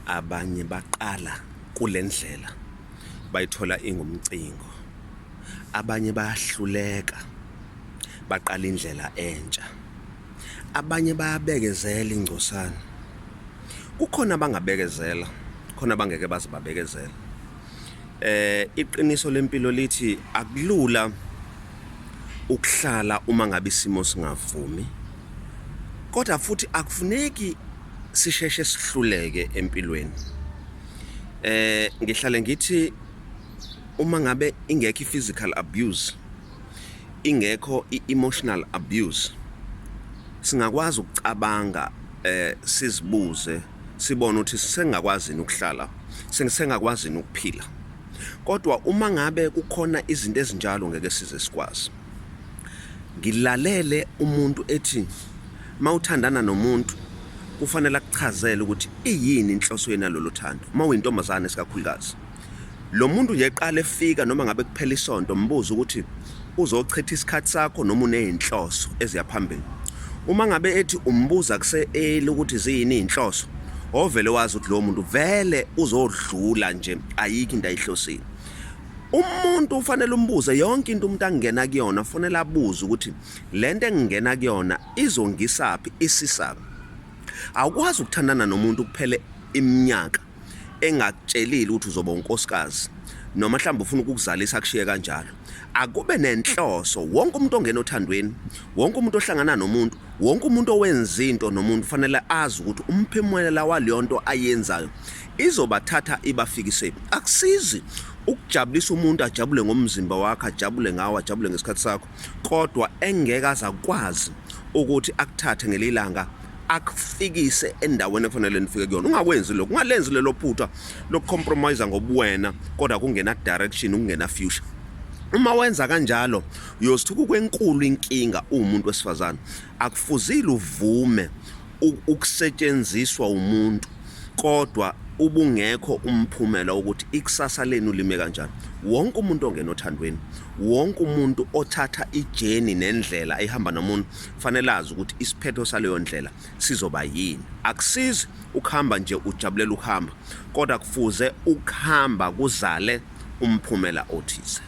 Abanye baqala kule ndlela bayithola ingumcingo, abanye bayahluleka baqala indlela entsha, abanye bayabekezela ingcosana. Kukhona abangabekezela, khona abangeke baze babekezela. Iqiniso lempilo lithi akulula ukuhlala uma ngabe isimo singavumi, kodwa futhi akufuneki sisheshe sihluleke empilweni. Ngihlale ngithi uma ngabe ingekho i-physical abuse, ingekho i-emotional abuse, singakwazi ukucabanga sizibuze sibone ukuthi sengakwazi yini ukuhlala, sengakwazi yini ukuphila. Kodwa uma ngabe kukhona izinto ezinjalo ngeke size sikwazi. Ngilalele umuntu ethi mawuthandana nomuntu kufanele akuchazele ukuthi iyini inhloso yena lolo thando uma uyintombazane isikakhulukazi. Lo muntu nje eqala efika noma ngabe kuphela isonto mbuze ukuthi uzochitha isikhathi sakho noma uney'nhloso eziya phambili. Uma ngabe ethi umbuza kuse-early ukuthi ziyini iy'nhloso, ovele wazi ukuthi lowo muntu vele uzodlula nje ayikho into ayihlosile. Umuntu ufanele umbuze yonke into umuntu angena kuyona, ufanele abuze ukuthi le nto engingena kuyona izongisaphi, isisaphi. Awukwazi ukuthandana nomuntu kuphele iminyaka engakutshelile ukuthi uzoba unkosikazi noma mhlawumbe ufuna ukukuzalisa akushiye kanjalo. Akube nenhloso. Wonke umuntu ongena othandweni, wonke umuntu ohlangana nomuntu, wonke umuntu owenza into nomuntu fanele azi ukuthi umphumela waleyo nto ayenzayo izobathatha ibafikisephi. Akusizi ukujabulisa umuntu ajabule ngomzimba wakhe, ajabule ngawe, ajabule ngesikhathi sakho, kodwa engeke aze akwazi ukuthi akuthathe ngelilanga akufikise endaweni ekufanele nifike kuyona. Ungakwenzi lokho, ungalenzi lelo phutha lokucompromise ngobuwena kodwa kungena direction, kungena future. Uma wenza kanjalo uyozithuka kwenkulu inkinga uwumuntu wesifazane. Akufuzile uvume ukusetshenziswa umuntu kodwa ubungekho umphumela wokuthi ikusasa lenu lime kanjani. Wonke umuntu ongena othandweni, wonke umuntu othatha ijeni nendlela ehamba nomuntu fanele azi ukuthi isiphetho saleyo ndlela sizoba yini. Akusizi ukuhamba nje ujabulela ukuhamba, kodwa kufuze ukuhamba kuzale umphumela othize.